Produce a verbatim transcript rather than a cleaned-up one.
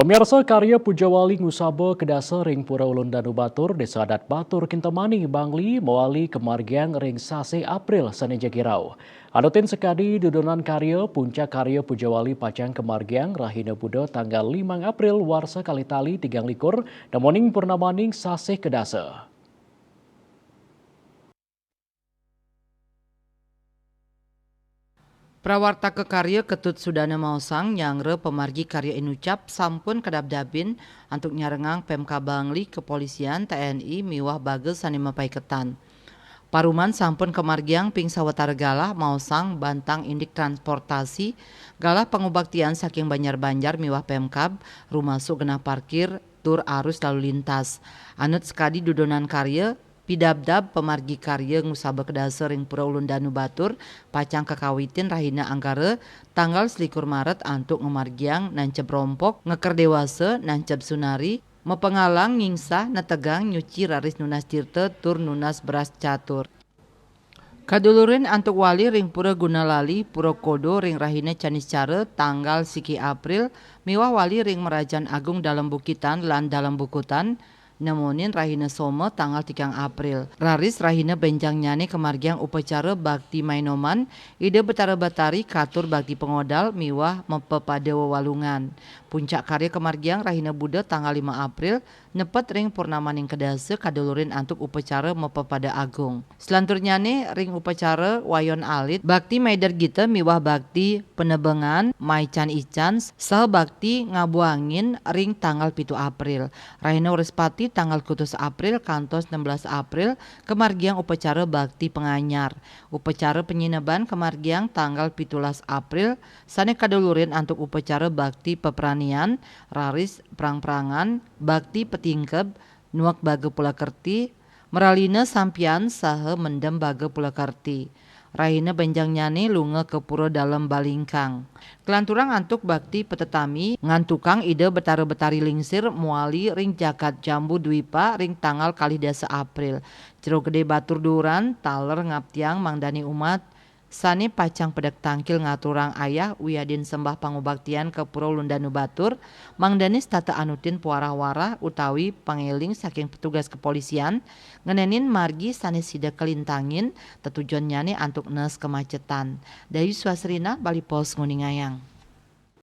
Pemirsa, karya Pujawali ngusaba kedasa ring Pura Ulun Danu Batur, Desa Adat Batur, Kintamani, Bangli, mawali kamargiang ring sasih April sane jagi rauh. Anutin sakadi dudonan karya, puncak karya Pujawali pacang kamargiang rahina Buda tanggal limang April warsa kalih tali tigang likur, nemoning purnamaning sasih kedasa. Prawartaka karya Ketut Sudana maosang, nyanggra pamargi karya inucap sampun kadabdabin antuk nyarengang Pemkab Bangli, kepolisian, T N I, miwah baga sane mapaiketan. Paruman sampun kamargiang ping sawatara galah maosang bantang indik transportasi, galah pangubaktian saking banjar-banjar miwah Pemkab, rumasuk genah parkir, tur arus lalu lintas. Anut sakadi dudonan karya, pidabdab pamargi karya ngusaba kedasa ring Pura Ulun Danu Batur pacang kakawitin rahina Anggara tanggal selikur Maret antuk ngamargiang nanceb rompok, ngeker dewasa, nanceb sunari, mapangalang, ngingsah, netegang, nyuci raris nunas tirta tur nunas beras catur. Kadulurin antuk wali ring Pura Gunalali, Pura Kodo ring rahina Caniscara tanggal siki April, miwah wali ring Merajan Agung Dalem Bukitan lan Dalem Bukutan, nemonin rahina Soma tanggal tigang April. Raris rahina benjangnyane kamargiang upacara bakti mainoman, Ida Betara Betari katur bakti pangodal miwah mapapada wewalungan. Puncak karya kamargiang rahina Buda tanggal lima April, nepet ring purnamaning kedasa kadulurin antuk upacara mapapada agung. Selanturnyane ring upacara wayon alit, bakti maider gita miwah bakti panebengan, maican ican, saha bakti ngabuangin ring tanggal pitu April. Rahina Wrespati tanggal kutus April kantos enam belas April kamargiang upacara bakti panganyar. Upacara panyineban kamargiang tanggal pitulas April sane kadulurin antuk upacara bakti papranian, raris prang-prangan, bakti patingkeb, nuek baga pulakerti, maralina sampian saha mendem baga pulakerti. Rahina benjangnyane lunga ka Pura Dalem Balingkang. Kalanturang antuk bakti patetami, ngantukang Ida Betara Betari Lingsir mawali ring jagat Jambu Dwipa ring tanggal kalih dasa April. Jero Gede Batur duuran taler ngaptiang mangdane umat sane pacang pedek tangkil ngaturang ayah wiadin sembah pangubaktian ka Pura Ulun Danu Batur, mangdane setata anutin pawarah-warah utawi pangeling saking petugas kepolisian, ngenenin margi sane sida kalintangin, tetujonnyane antuk nes kemacetan. Dayu Swasrina, Bali Post, nguningayang.